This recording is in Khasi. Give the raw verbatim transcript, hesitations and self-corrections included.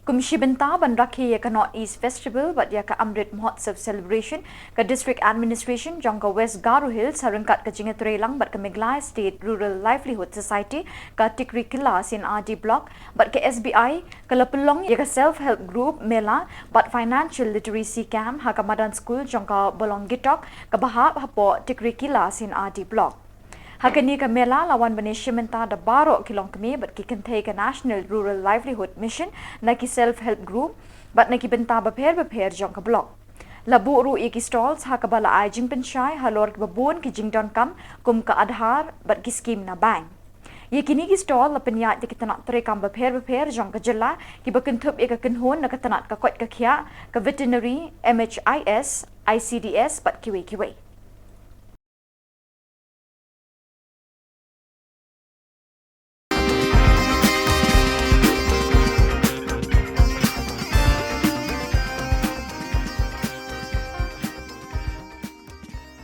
Kum shi bynta ban rakhe ïa ka North East Festival bad ïa ka Amrit Mahotsav Celebration, ka District Administration jong ka West Garo Hills ha ryngkat ka jingïatreilang bad ka Meghalaya State Rural Livelihood Society, ka Tikrikilla C and R D Block bad ka S B I ka la pynlong ïa ka Self Help Group Mela bad Financial Literacy Camp ha ka madan skul jong ka Bolong Gitok kaba hap hapoh Tikrikilla C and R D Block. Ha kane ka mela la wan ban ïashim bynta da baroh ki longkmie bad ki kynthei ka National Rural Livelihood Mission na ki Self Help Group bad na ki bynta bapher bapher jong ka block. La buh ruh ïa ki stalls ha kaba la ai jingpynshai halor kiba bun ki jingdonkam kum ka Aadhaar bad ki skim na bank. Ïa kine ki stall la pynïaid da ki tnat treikam bapher bapher jong ka jylla kiba kynthup ïa ka kynhun na ka tnat ka koit ka khiah, ka veterinary, M H I S, I C D S bad kiwei kiwei.